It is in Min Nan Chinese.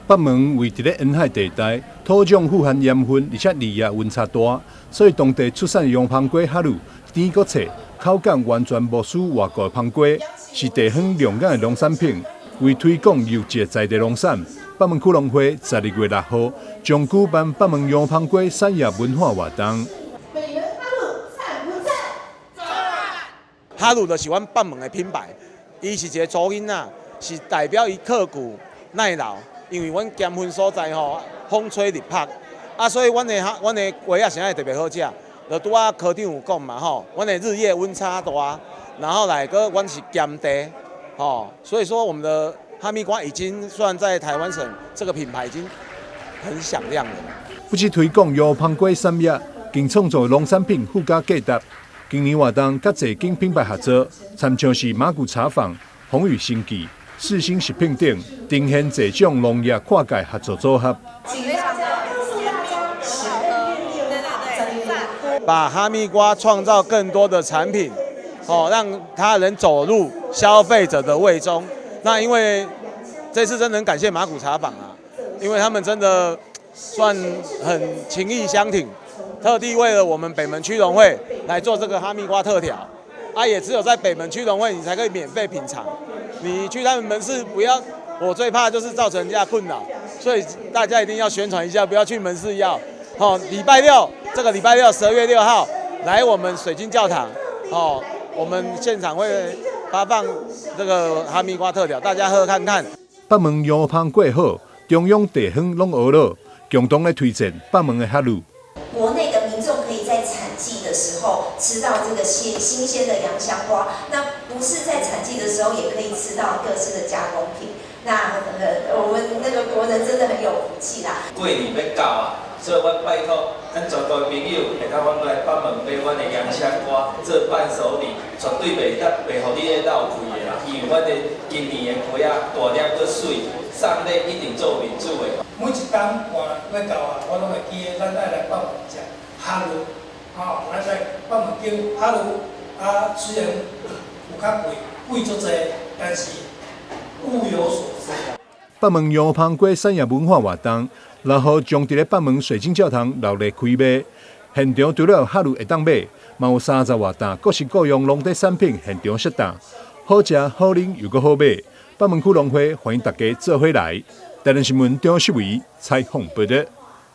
北門位佇咧沿海地帶，土壤富含鹽分，而且日夜溫差大，所以當地出產洋芳瓜哈魯甜閣脆，口感完全無輸外國的芳瓜，是地方亮眼的農產品。為推廣優質在地農產，北門區農會12月6號將舉辦北門洋芳瓜產業文化活動。北門哈魯讚不讚？哈魯就是阮北門的品牌，伊是一個祖囡仔，是代表伊刻苦耐勞。因為阮鹹分所在吼，風吹日曝，啊，所以阮的瓜仔啥會特別好食。就拄仔科長有講嘛吼，阮的日夜溫差大，然後來閣阮是鹹地，吼，所以說我們的哈密瓜已經算在台灣省這個品牌已經很響亮了。不止推廣洋芳瓜產業，更創造農產品附加價值。今年活動佮濟間品牌合作，親像是馬古茶坊、宏宇生技、四星食品等，呈現這種農業跨界合作組合。請大家告訴大家，12月6號，把哈密瓜創造更多的產品，哦，讓它能走入消費者的胃中。那因為這次真的很感謝馬古茶坊啊，因為他們真的算很情義相挺，特地為了我們北門區農會來做這個哈密瓜特調。啊，也只有在北門區農會你才可以免費品嘗。你去他們門市不要，我最怕就是造成人家困擾，所以大家一定要宣傳一下，不要去門市要。好，禮拜六，這個禮拜六12月6號來我們水晶教堂，哦，我們現場會發放這個哈密瓜特調，大家喝看看。北門洋芳瓜好，中央地方攏學了，共同來推薦北門的哈魯。國內的民眾可以在產季的時候吃到這個新鮮的洋香瓜，那不是在產季的時候也可以吃到各式的加工品。那我們那個國人真的很有福氣啦。過年欲到啊，所以我拜託咱全國的朋友，會當阮來北門買阮的洋香瓜做伴手禮，絕對袂得袂予你咧落虧的啦。因為阮的今年的瓜仔大粒閣媠，送禮一定做面子的。每一冬寒欲到啊，我攏會記得咱愛來北門食哈魯，吼，咱來北門叫哈魯啊，雖然有較貴，貴足濟，但是物有所值。北門洋芳瓜產業文化活動，6號將佇咧北門水晶教堂熱烈開賣。現場除了有哈魯會當買，嘛有30外檔各式各樣農特產品現場設檔，好食好啉又閣好買。北門區農會歡迎大家做伙來。台南新聞張秀維採訪報道。